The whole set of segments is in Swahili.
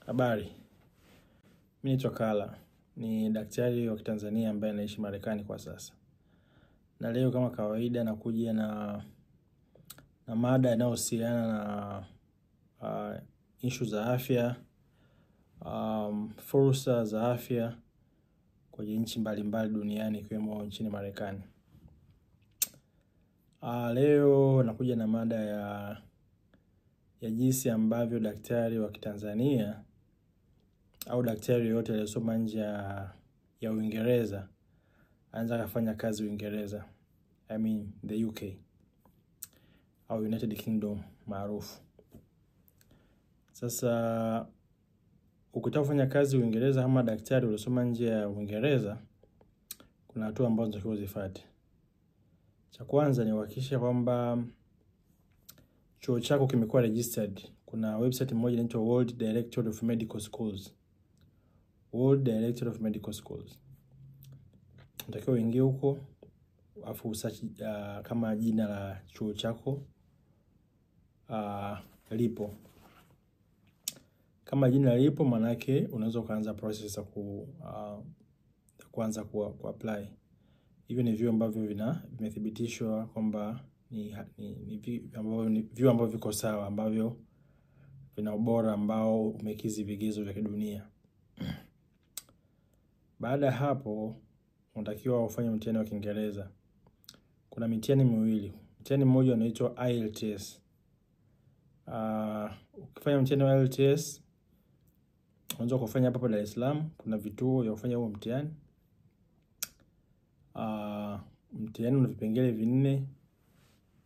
Habari, mimi naitwa Kala, ni daktari wa Kitanzania ambaye anaishi Marekani kwa sasa. Na leo kama kawaida nakuja na mada inayohusiana na issue za afya, fursa za afya kwenye nchi mbalimbali duniani ikiwemo nchini Marekani. Leo nakuja na mada ya jinsi ambavyo daktari wa Kitanzania au daktari yoyote aliyesoma nje ya Uingereza anaweza kufanya kazi Uingereza, I mean the UK au United Kingdom maarufu. Sasa ukitaka kufanya kazi Uingereza kama daktari uliosoma nje ya Uingereza, kuna hatua ambazo unatakiwa uzifuate. Cha kwanza ni kuhakikisha kwamba chuo chako kimekuwa registered. Kuna website moja inaitwa World Directory of Medical Schools. World Directory of Medical Schools. Unatakiwa uingie huko afu usearch kama jina la chuo chako lipo. Kama jina lipo, manake unaweza ukaanza process ya kuanza ku apply. Hivyo ni vyuo ambavyo vimethibitishwa kwamba ni vyuo ambavyo viko sawa, ambavyo vina ubora ambao umekidhi vigezo vya kidunia. Baada ya hapo, unatakiwa ufanye mtihani wa Kiingereza. Kuna mitihani miwili. Mtihani mmoja unaitwa IELTS. Ukifanya mtihani wa IELTS, unaweza kufanya hapa Dar es Salaam, kuna vituo vya kufanya huo mtihani. Mtihani una vipengele vinne: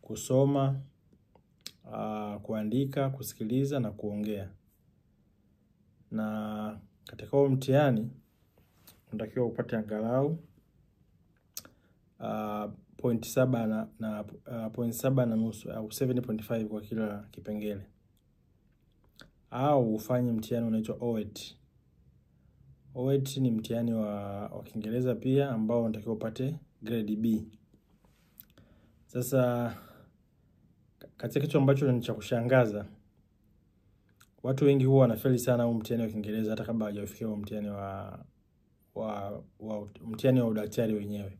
kusoma, kuandika, kusikiliza na kuongea. Na katika huo mtihani unatakiwa upate angalau point saba na point saba na nusu au 7.5 kwa kila kipengele, au ufanye mtihani unaitwa OET. OET ni mtihani wa Kiingereza pia ambao unatakiwa upate grade B. Sasa katika kitu ambacho ni cha kushangaza, watu wengi huwa wanafeli sana huu mtihani wa Kiingereza hata kabla hawajafikia huo mtihani wa mtihani wa udaktari wenyewe.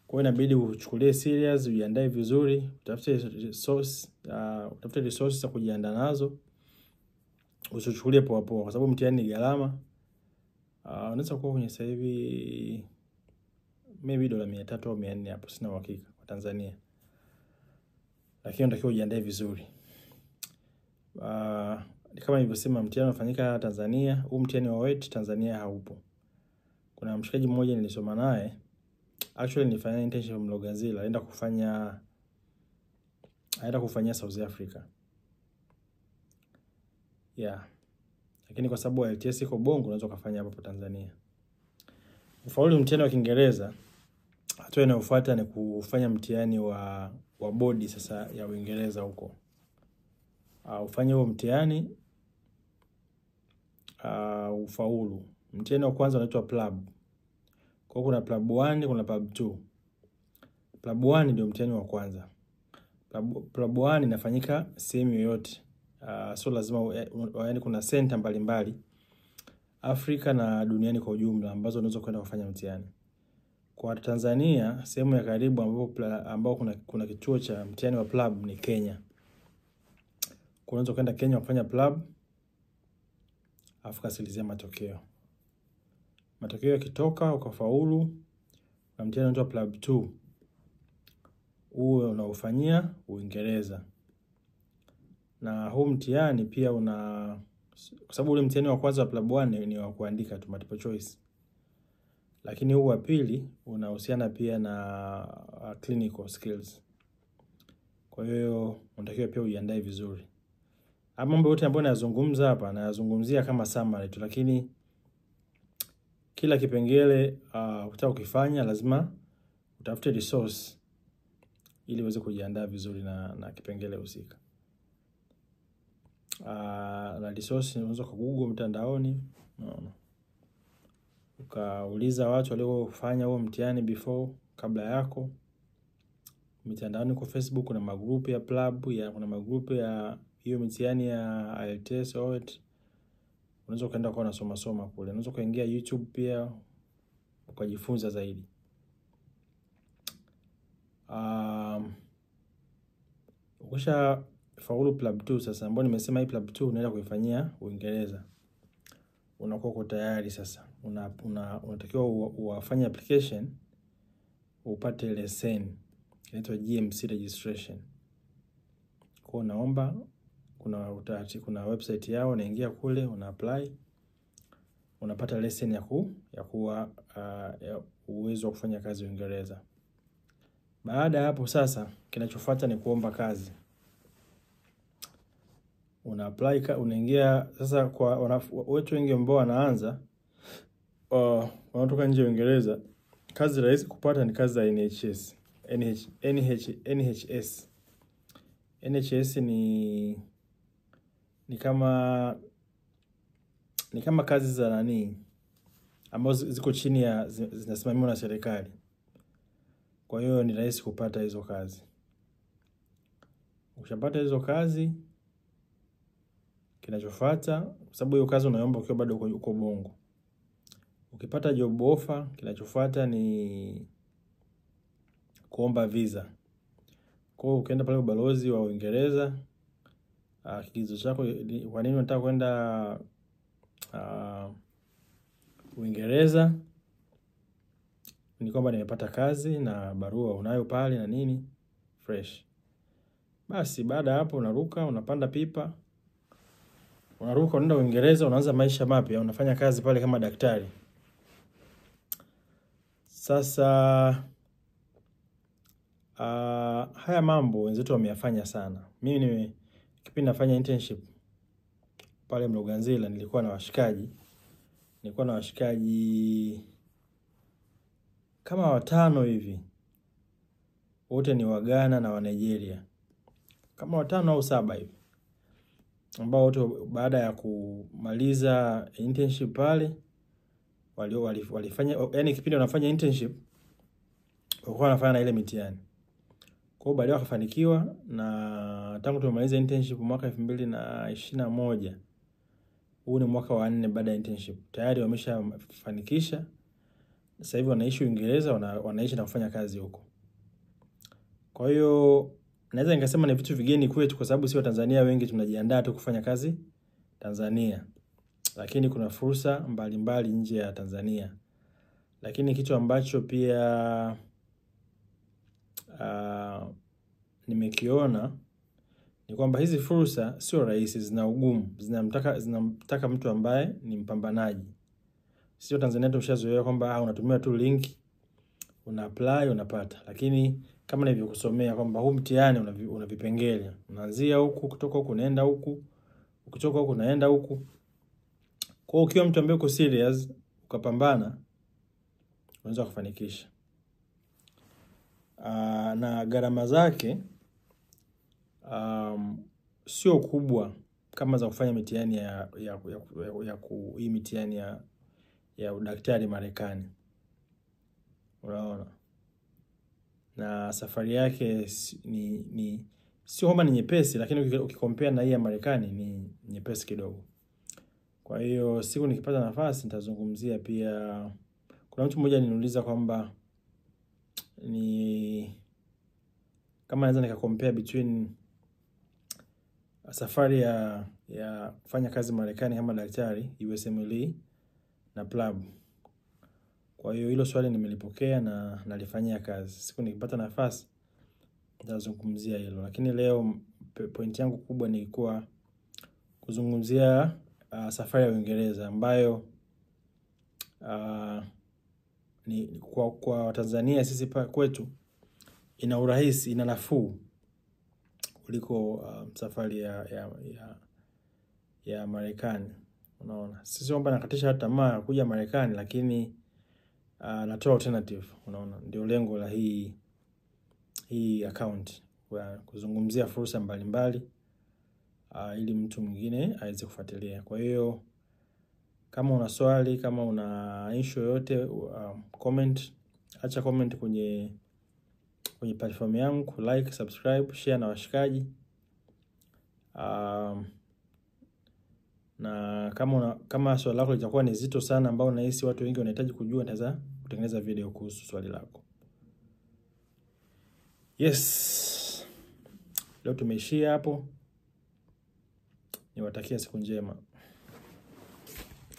Kwa hiyo inabidi uchukulie serious, ujiandae vizuri, utafute resources za kujiandaa nazo. Usichukulie poa poa kwa sababu mtihani ni gharama. Unaweza kuwa kwenye sasa hivi maybe dola 300 au 400 hapo, sina uhakika kwa Tanzania. Lakini unatakiwa ujiandae vizuri. Kama nilivyosema, mtihani unafanyika Tanzania, huu mtihani wa OET Tanzania haupo. Kuna mshikaji mmoja nilisoma naye, actually nilifanya internship Mloganzila, aenda kufanyia South Africa. Yeah. Lakini kwa sababu IELTS iko Bongo, unaweza kufanya hapo Tanzania. Ufaulu mtihani wa Kiingereza, hatua inayofuata ni kufanya mtihani wa bodi sasa ya Uingereza huko. Ufanye huo mtihani, ufaulu. Mtihani wa kwanza unaitwa PLAB. Kwa kuna PLAB 1, kuna PLAB 2. PLAB 1 ndio mtihani wa kwanza. PLAB 1 inafanyika sehemu yoyote. So lazima, yaani kuna center mbalimbali Afrika na duniani kwa ujumla ambazo unaweza kwenda kufanya mtihani. Kwa Tanzania, sehemu ya karibu ambapo kuna kituo cha mtihani wa PLAB ni Kenya. Kwa unaweza kwenda Kenya kufanya PLAB afu kasikilizia matokeo. Matokeo yakitoka ukafaulu, na mtihani unaitwa PLAB 2. Huo unaofanyia Uingereza. Na huu mtihani pia una, kwa sababu ule mtihani wa kwanza wa PLAB 1 ni wa kuandika tu, multiple choice. Lakini huu wa pili unahusiana pia na clinical skills. Kwa hiyo unatakiwa pia ujiandae vizuri. Haya mambo yote ambayo nayazungumza hapa nayazungumzia kama summary tu, lakini kila kipengele ukitaka kukifanya lazima utafute resource ili uweze kujiandaa vizuri na kipengele husika. Na resource unaweza ku Google mtandaoni, unaona, ukauliza watu waliofanya huo mtihani before, kabla yako. Mitandaoni kwa Facebook kuna magrupu ya PLAB, kuna magrupu ya hiyo mitihani ya IELTS, OET. Unaweza ukaenda kwa unasoma soma kule. Unaweza ukaingia YouTube pia ukajifunza zaidi. Ukisha faulu PLAB 2 sasa, ambapo nimesema hii PLAB 2 unaenda kuifanyia Uingereza, unakuwa uko tayari sasa. Unatakiwa uwafanye application upate leseni inaitwa GMC registration. Kwa naomba, kuna utaratibu, kuna website yao, unaingia kule, una apply, unapata leseni ya kuwa ya uwezo wa kufanya kazi Uingereza. Baada ya hapo sasa, kinachofuata ni kuomba kazi. Una apply, unaingia sasa. Kwa watu wengi ambao wanaanza wanatoka nje ya Uingereza, kazi rahisi kupata ni kazi za NHS. NH, NH, NHS. NHS ni kama kazi za nani ambazo ziko chini ya zinasimamiwa na serikali. Kwa hiyo ni rahisi kupata hizo kazi. Ukishapata hizo kazi, kinachofuata, kwa sababu hiyo kazi unaomba ukiwa bado uko Bongo. Ukipata job offer, kinachofuata ni kuomba visa. Kwa hiyo ukienda pale ubalozi wa Uingereza, kigezo chako kwa nini unataka kwenda Uingereza ni kwamba nimepata kazi na barua unayo pale na nini, fresh. Basi baada ya hapo unaruka, unapanda pipa, unaruka unaenda Uingereza, unaanza maisha mapya, unafanya kazi pale kama daktari. Sasa haya mambo wenzetu wameyafanya sana. Mimi kipindi nafanya internship pale Mloganzila nilikuwa na washikaji kama watano hivi, wote ni wa Ghana na wa Nigeria, kama watano au saba hivi, ambao wote baada ya kumaliza internship pale walifanya, yani kipindi wanafanya internship walikuwa wanafanya na ile mitihani. Kwa hiyo baadaye wakafanikiwa, na tangu tumemaliza internship mwaka 2021, huu ni mwaka wa 4 baada ya internship, tayari wameshafanikisha. Sasa hivi wanaishi Uingereza, wanaishi na kufanya kazi huko. Kwa hiyo naweza nikasema ni vitu vigeni kwetu, kwa sababu si Watanzania wengi tunajiandaa tu kufanya kazi Tanzania, lakini kuna fursa mbalimbali nje ya Tanzania. Lakini kitu ambacho pia nimekiona ni kwamba hizi fursa sio rahisi, zina ugumu, zinamtaka mtu ambaye ni mpambanaji. Sio Tanzania tumeshazoea kwamba unatumia tu link, una apply, unapata. Lakini kama nilivyokusomea kwamba huu mtihani una vipengele, unaanzia huku, kutoka huku unaenda huku, ukitoka huku unaenda huku. Kwa hiyo ukiwa mtu ambaye uko serious ukapambana, unaweza kufanikisha. Na gharama zake sio kubwa kama za kufanya mitihani ya hii mitihani ya udaktari Marekani. Unaona? Na safari yake ni sio kwamba ni nyepesi, lakini ukicompare na hii ya Marekani ni nyepesi kidogo. Kwa hiyo siku nikipata nafasi nitazungumzia pia. Kuna mtu mmoja aliniuliza kwamba ni kama naweza nikacompare between safari ya kufanya kazi Marekani kama daktari USMLE na PLAB. Kwa hiyo hilo swali nimelipokea na nalifanyia kazi. Siku nikipata nafasi nitazungumzia hilo. Lakini leo point yangu kubwa ni kuwa kuzungumzia safari ya Uingereza ambayo ni kwa Tanzania sisi kwetu ina urahisi, ina nafuu kuliko safari ya Marekani. Unaona, sisi kwamba nakatisha tamaa ya kuja Marekani, lakini natoa alternative. Unaona, ndio lengo la hii account, kwa kuzungumzia fursa mbalimbali ili mtu mwingine aweze kufuatilia. Kwa hiyo kama una swali, kama una issue yoyote, comment, acha comment kwenye platform yangu, like, subscribe, share na washikaji. Na kama swali lako litakuwa ni zito sana ambao unahisi watu wengi wanahitaji kujua, nitaweza kutengeneza video kuhusu swali lako. Yes. Leo tumeishia hapo. Niwatakia siku njema.